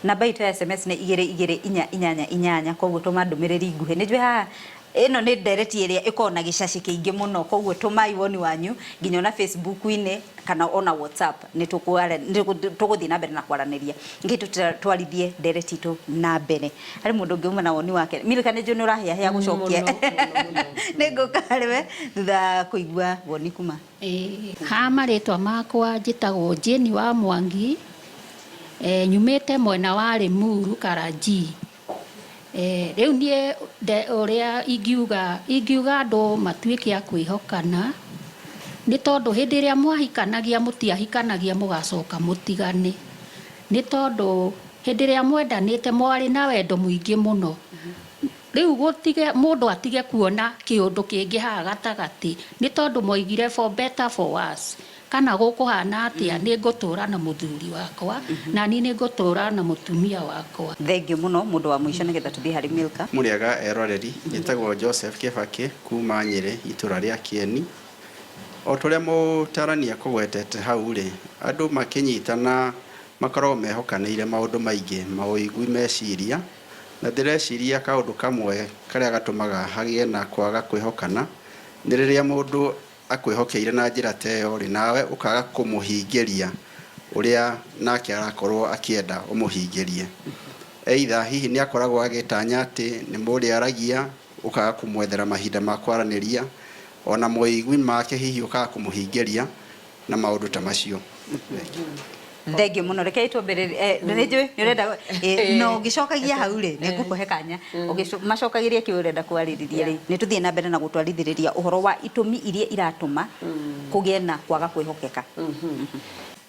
Namba itũ ya SMS nĩ igĩrĩ igĩrĩ inya inyanya inyanya, koguo tũma ndũmĩrĩri nguhĩ. Nĩ njũĩ haha ĩno nĩ ndereti ĩrĩa ĩkoragwo na gĩcacĩ kĩingĩ mũno, koguo tũmai woni wanyu nginya ona Facebook-inĩ kana ona WhatsApp, nĩ tũgũthiĩ na mbere na kwaranĩria. Reke tũtwarithie ndereti itũ na mbere. Harĩ mũndũ ũngĩ uma na woni wake? Milka, nĩ njũĩ nĩ ũrahĩahĩa gũcokia. Nĩ ngũka harĩ we thutha wa kũigua woni kuma. Ĩĩ, ha marĩtwa makwa njĩtagwo Jane wa Mwangi, nyumĩte mwena wa Limuru Karanjii. Rĩu niĩ ũrĩa ingiuga, ingiuga andũ matuĩke a kwĩhokana, nĩ tondũ hĩndĩ ĩrĩa mwahikanagia mũtiahikanagia mũgacoka mũtigane. Nĩ tondũ hĩndĩ ĩrĩa mwendanĩte mwarĩ na wendo mũingĩ mũno. Rĩu gũtige mũndũ atige kuona kĩũndũ kĩngĩ haha gatagatĩ, nĩ tondũ moigire for better for worse, kana gũkũhana atĩa nĩ ngũtũra na mũthuri wakwa, na niĩ nĩ ngũtũra na mũtumia wakwa. Thengiũ mũno mũndũ wa mũico nĩgetha tũthiĩ harĩ Milka. Mũrĩega eroreri, njĩtagwo Joseph Kĩbakĩ kuma Nyĩrĩ itũra rĩa Kĩeni. O ta ũrĩa mũtarani ekũgwetete hau-rĩ, andũ makĩnyitana makoragwo mehokanĩire maũndũ maingĩ, maũigui meciria, Na ndĩreciria kaũndũ kamwe karĩa gatũmaga hagĩe na kwaga kwĩhokana nĩ rĩrĩa mũndũ akwĩhokeire na njĩra ta ĩyo-rĩ, nawe ũkaga kũmũhingĩria ũrĩa nake arakorwo akĩenda ũmũhingĩrie. Either hihi nĩ akoragwo agĩtanya atĩ nĩ mũrĩaragia, ũkaga kũmwethera mahinda ma kwaranĩria, ona moigwi make hihi ũkaga kũmũhingĩria na maũndũ ta macio. Thengiũ mũno. Rekei twambĩrĩrie, eh, nĩ njũĩ nĩ ũrenda, eh, na ũgĩcokagia hau rĩ, nĩ ngũkũhe kanya. Macokagĩria kĩo ũrenda kwarĩrĩria rĩ, nĩ tũthiĩ na mbere na gũtwarithĩrĩria ũhoro wa itũmi iria iratũma kũgĩe na kwaga kwĩhokeka.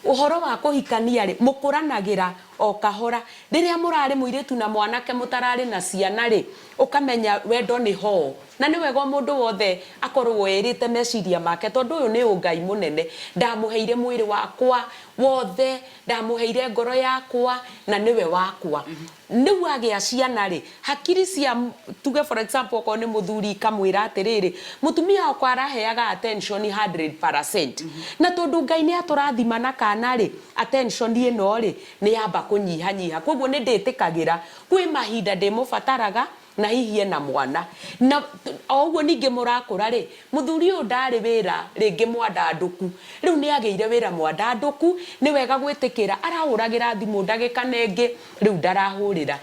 Ũhoro wa kũhikania rĩ, mũkũranagĩra o kahora. Rĩrĩa mũrarĩ mũirĩtu na mwanake mũtararĩ na ciana rĩ, ũkamenya wendo nĩ hoo. Na nĩ wega o mũndũ wothe akorũo erĩte meciria make, tondũ ũyũ nĩ ũngai mũnene. Ndamũheire mwĩrĩ wakwa wothe, ndamũheire ngoro yakwa, na nĩwe wakwa. Rĩu agĩa ciana-rĩ, hakiri cia, tuge for example okorwo nĩ mũthuri ikamwĩra atĩrĩrĩ, mũtumia wakwa araheaga attention 100%, na tondũ Ngai nĩ atũrathima na kana-rĩ, attention ĩno-rĩ, nĩ yamba kũnyihanyiha. Kwoguo nĩ ndĩtĩkagĩra kwĩ mahinda ndĩmũbataraga, na hihi ena mwana. Na o ũguo ningĩ mũrakũra-rĩ, mũthuri ũyũ ndarĩ wĩra rĩngĩ mwandandũku, rĩu nĩ agĩire wĩra mwandandũku, nĩ wega gwĩtĩkĩra, arahũragĩra thimũ ndagĩka na ĩngĩ, rĩu ndarahũrĩra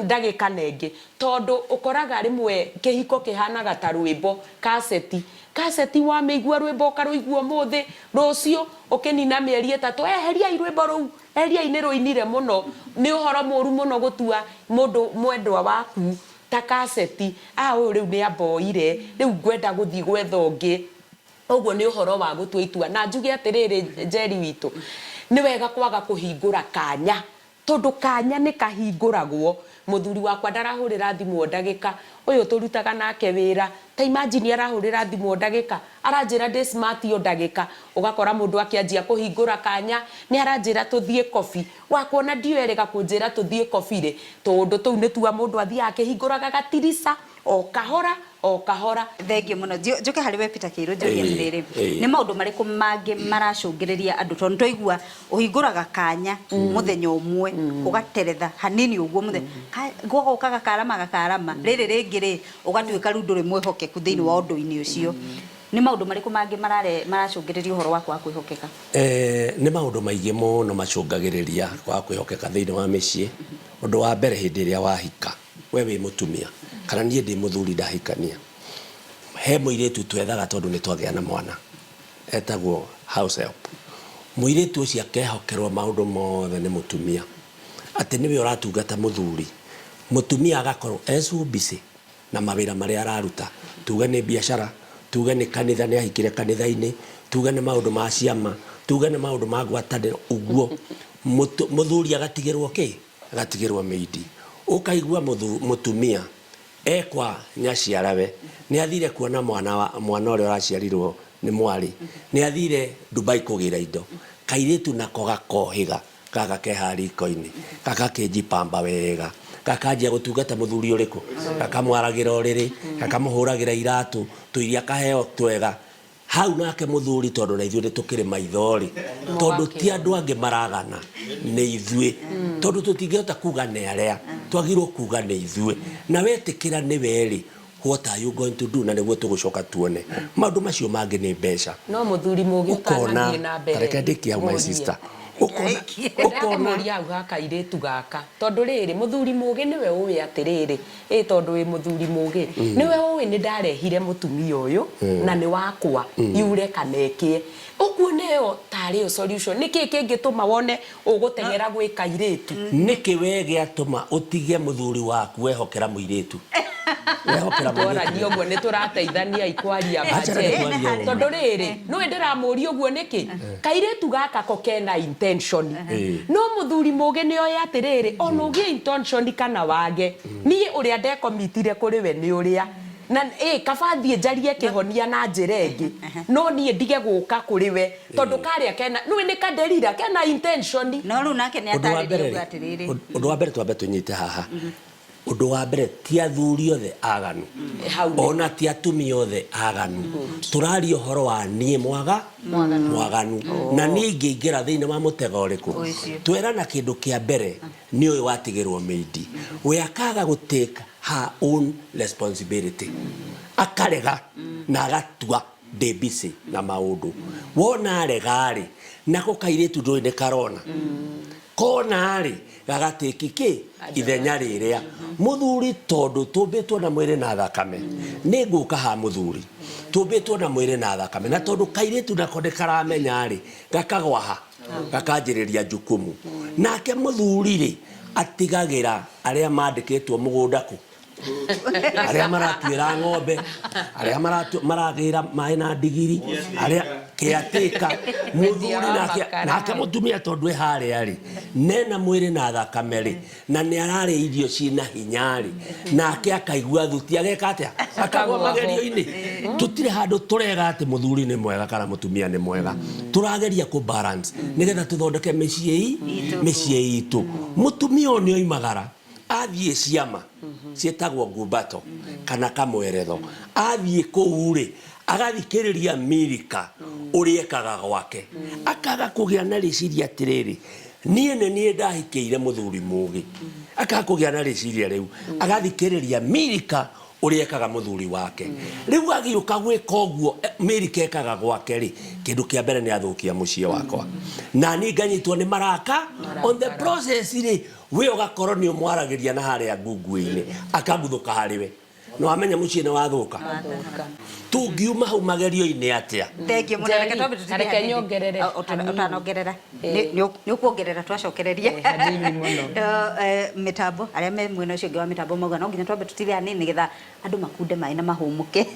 ndagĩka na ĩngĩ. Tondũ ũkoraga rĩmwe kĩhiko kĩhanaga ta rwĩmbo, kaseti. Kaseti wamĩigua rwĩmbo ũkarũigua ũmũthĩ, rũciũ ũkĩnina mĩeri ĩtatũ, eheriai rwĩmbo rũu. Eheriai nĩ rũinire mũno. Nĩ ũhoro mũru mũno gũtua mũndũ mwendwa waku ta kaseti, ah ũyũ rĩu nĩ amboire, rĩu ngwenda gũthiĩ gwetha ũngĩ. Ũguo nĩ ũhoro wa gũtua itua. Na njuge atĩrĩrĩ Njeri witũ, nĩ wega kwaga kũhingũra kanya, tondũ kanya nĩ kahingũragwo. Mũthuri wakwa ndarahũrĩra thimũ o ndagĩka, ũyũ tũrutaga nake wĩra, ta imagine arahũrĩra thimũ o ndagĩka, aranjĩra ndĩ smart o ndagĩka, ũgakora mũndũ akĩanjia kũhingũra kanya, nĩ aranjĩra tũthiĩ coffee, wakwa ona ndiũĩ erĩga kũnjĩra tũthiĩ coffee rĩ, tũũndũ tũu nĩtuo mũndũ athiaga akĩhingũraga gatirica o kahora o kahora. Thengiũ mũno. Njũke harĩ we Peter Kĩirũ njũrie atĩrĩrĩ, nĩ maũndũ marĩkũ mangĩ maracũngĩrĩria andũ, tondũ nĩ twaigua ũhingũraga kanya mũthenya ũmwe ũgateretha hanini ũguo mũthenya gũgoka gakarama gakarama rĩrĩ rĩngĩ rĩ ũgatuĩka rĩu ndũrĩ mwĩhokeku thĩinĩ wa ũndũ-inĩ ũcio. Nĩ maũndũ marĩkũ mangĩ maracũngĩrĩria ũhoro wa kwaga kwĩhokeka? Nĩ maũndũ maingĩ mũno macũngagĩrĩria kwaga kwĩhokeka thĩinĩ wa mĩciĩ. Ũndũ wa mbere hĩndĩ ĩrĩa wahika, we wĩ mũtumia kana niĩ ndĩ mũthuri ndahikania, he mũirĩtu twethaga tondũ nĩ twagĩa na mwana etagwo house help. Mũirĩtu ũcio akehokerwo maũndũ mothe nĩ mũtumia, atĩ nĩwe ũratungata mũthuri. Mũtumia agakorwo e so busy na mawĩra marĩa araruta, tuge nĩ biacara, tuge nĩ kanitha nĩ ahikire kanitha-inĩ, tuge nĩ maũndũ ma ciama, tuge nĩ maũndũ ma ngwatanĩro, ũguo. Mũthuri agatigĩrwo kĩ? Agatigĩrwo maid. Ũkaigua mũtumia e kwa nyaciarawe, nĩ athire kuona mwana wa, mwana ũrĩa ũraciarirwo nĩ mwarĩ, nĩ athire Dubai kũgĩra indo, kairĩtu nako gakohĩga gaka ke haha riko-inĩ, gagakĩnjipamba wega, gakanjia gũtungata mũthuri ũrĩkũ? Gakamwaragĩra ũrĩrĩ, gakamũhũragĩra iratũ, tũirio akaheo twega. Hau nake mũthuri tondũ na ithuĩ nĩ tũkĩrĩ maitho-rĩ, tondũ ti andũ angĩ maragana, nĩ ithuĩ. Tondũ tũtingĩhota kuga nĩ arĩa, twagĩrĩirwo kuga nĩ ithuĩ. Na wetĩkĩra nĩwe rĩ, what are you going to do? Na nĩguo tũgũcoka tuone. Maũndũ macio mangĩ nĩ mbeca. No mũthuri mũgĩ Ũkona, ũtanathiĩ na mbere tareke ndĩkie hau my ngũrie. sister. Ũkona, Ngwendaga ũkona, kũmũria hau ha kairĩtu gaka tondũ rĩrĩ mũthuri mũgĩ nĩwe ũĩ atĩrĩrĩ ĩ tondũ wĩ mũthuri mũgĩ nĩwe ũĩ nĩ ndarehire mũtumia ũyũ na nĩ wakwa yure kana ĩkĩe ũkuona ĩyo tarĩ yo solution nĩkĩ kĩngĩtũma wone ũgũteng'era gwĩ kairĩtu? Nĩkĩ we gĩatũma ũtige mũthuri waku wehokera mũirĩtu? Wehokera mũirĩtu. Twarania ũguo nĩ tũrateithania kwaria ma Acha reke Njeri. twarie ũguo. Tondũ rĩrĩ nĩũĩ ndĩramũria ũguo nĩkĩ? Kairĩtu gaka ko kena intention no mũthuri mũgĩ nĩ oĩ atĩrĩrĩ ona ũgĩe intention kana wage niĩ ũrĩa ndekomitire kũrĩ we nĩ ũrĩa na ĩ kaba thiĩ njarie kĩhonia na njĩra ĩngĩ no niĩ ndige gũka kũrĩ we tondũ karĩa kena nĩũĩ nĩ kaderira kena intention. No rĩu nake nĩ Ũndũ wa atarĩria mbere ũguo rĩ, atĩrĩrĩ. Ũndũ wa mbere twambe tũnyite haha. Ũndũ wa mbere ti athuri othe aganu. Hau nĩ. Ona ti atumia othe aganu. Tũraria ũhoro wa niĩ mwaga mwaganu. Na niĩ ingĩingĩra thĩinĩ wa mũtego ũrĩkũ? Ũcio. Twerana kĩndũ kĩa mbere nĩ ũyũ watigĩrwo mĩindi. We akaga gũ take her own responsibility. Akarega na agatua ndĩ busy na maũndũ. Wona arega rĩ, nako kairĩtu ndũĩ nĩ karona. Kona rĩ, gagatĩki kĩ ithenya rĩrĩa. Mũthuri tondũ tũmbĩtwo na mwĩrĩ na thakame, nĩ ngũka ha mũthuri. Tũmbĩtwo na mwĩrĩ na thakame. Na tondũ kairĩtu nako nĩ karamenya rĩ, gakagwa ha, gakanjĩrĩria jukumu. Nake mũthuri rĩ, atigagĩra arĩa mandĩkĩtwo mũgũnda kũ? Arĩa maratuĩra ng'ombe, arĩa maragĩra maĩ na ndigiri, arĩa kĩatĩka, mũthuri nake, nake mũtumia tondũ e harĩa rĩ, nena mwĩrĩ na thakame rĩ, na nĩ ararĩa irio ciĩna hinya rĩ, nake akaigua thuti ageka atĩa? Akagwa magerio-inĩ. Tũtirĩ handũ tũrega atĩ mũthuri nĩ mwega kana mũtumia nĩ mwega. Tũrageria kũ balance nĩgetha tũthondeke mĩciĩ mĩciĩ itũ. Mũtumia ũyũ nĩ oimagara athiĩ ciama ciĩtagwo ngumbato kana kamweretho, athiĩ kũu rĩ agathikĩrĩria Milika ũrĩa ekaga gwake, akaga kũgĩa na rĩciria atĩrĩrĩ, niĩ nĩ niĩ ndahikĩire mũthuri mũgĩ, akaga kũgĩa na rĩciria rĩu, agathikĩrĩria Milika ũrĩa ekaga mũthuri wake. Rĩu agĩũka gwĩka ũguo Milika ekaga gwake rĩ, kĩndũ kĩa mbere nĩ athũkia mũciĩ wakwa, na niĩ nganyitwo nĩ maraka. On the process rĩ, we ũgakorwo nĩ ũmwaragĩria na harĩa ngunguĩ-inĩ, akaguthũka harĩ we. Nĩ wamenya mũciĩ nĩ wathũka. Tũngiuma hau magerio-inĩ atĩa? Thengiũ mũno, reke twambe tũtige Reke hanini. nyongerere hanini. Ũtanongerera. Nĩ ũkuongerera twacokereria. Hanini mũno. Mĩtambo, arĩa me mwena ũcio ũngĩ wa mĩtambo mauga no nginya twambe tũtige hanini nĩgetha andũ makunde maĩ na mahũmũke.